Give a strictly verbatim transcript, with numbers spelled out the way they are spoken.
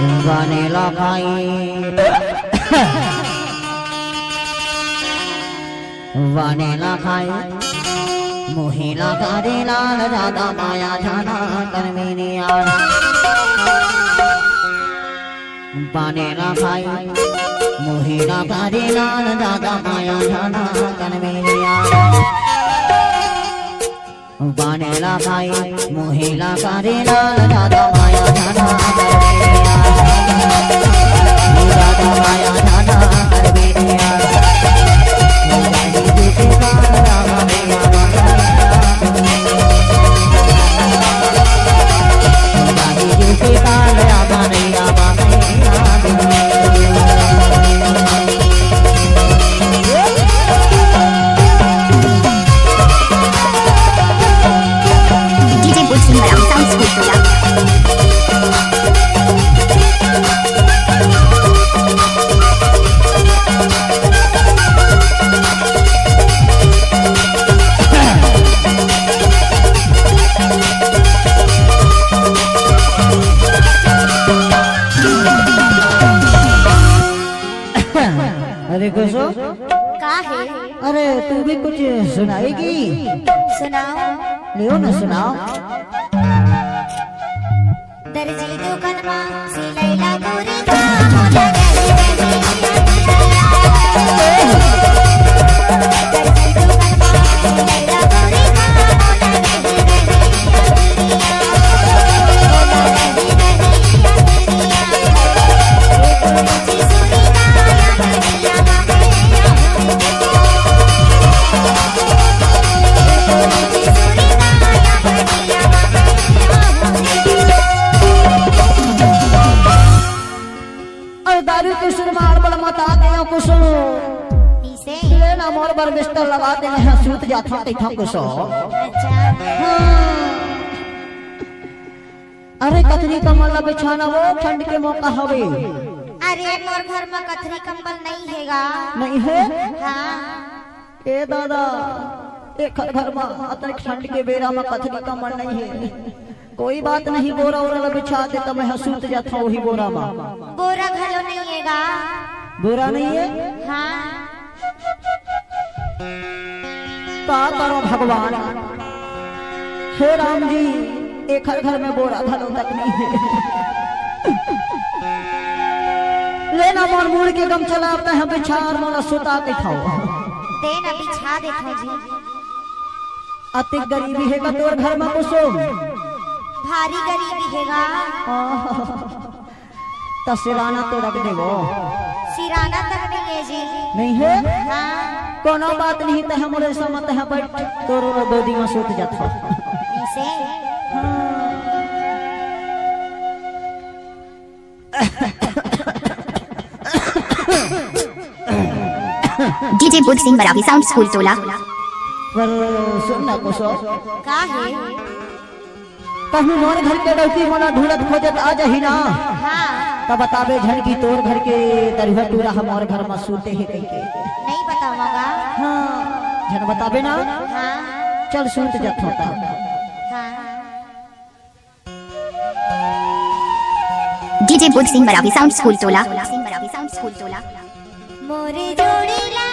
बने ला खाई, बने ला खाई, मुही ला करे लाल, जादा माया झन कर मिलिया। बने ला खाई, मुही ला करे लाल, जादा माया झन कर मिलिया। बने ला खाई, मुही ला करे लाल, जादा माया झन कर मिलिया। जादा माया झन कर मिलिया। DJ Bud Singh Maram Sound School Tola. अरे खुशो, का हे? अरे तू भी कुछ सुनाएगी? सुनाओ। लियो ना, सुनाओ। दर्जी दुकान मा सिलाई ला गोरी का मोला गही गही। अरे दारू के सुरमार बल मता दे कुसुम। इसे? ले ना मोर बर बिस्तर लगा दे, मैं सूत जाथों, कहिथों कुसुम। अच्छा। हाँ। अरे कथरी कंबल ला बिछाना वो, ठंड के मौका हवे। अरे मोर घर मा कथरी कंबल नहीं हे गा। नहीं हे? हाँ। ए दादा, एखर घर मा अतने ठंड के बेरा मा कथरी कंबल नहीं हे। कोई बात नहीं, बोरा ओरा ला बिछा दे, त मैं ह सूत जाथों वही बोरा मा। बोरा घलो नहीं हे गा। बोरा नहीं हे? हाँ। का करो भगवान, हे राम जी, एखर घर में बोरा घलो तक नहीं हे। ले ना मोर मुड़ के गमछा ला, अब तैं ह बिछा अउ मोला सुता के ठा। दे ना, बिछा देथों जी। अतिक गरीबी हे गा तोर घर में कुसुम? भारी गरीबी हे गा। आह। त सिराना तो रख देबो। सिराना तक नहीं हे जी। नहीं हे? हाँ। कोनो बात नहीं, तैं ह मोरे संग म तैं ह बइठ, तोर गोदी म सूत जाथों। इसे? हाँ। DJ Bud Singh Maravi Sound School Tola. पर सुन ना कुसुम। का हे? कहूँ मोर घर के डौकी मोला ढूंढत खोजत आ जाही ना, हाँ। त बताबे झन कि तोर घर के दरुहा टूरा ह मोर घर म सूते हे कहिके। नहीं बतावंव गा। हाँ, झन बताबे ना। हाँ। चल सूत जाथों त। हाँ। DJ Bud Singh Maravi Sound School Tola. मोरे जोड़ी ला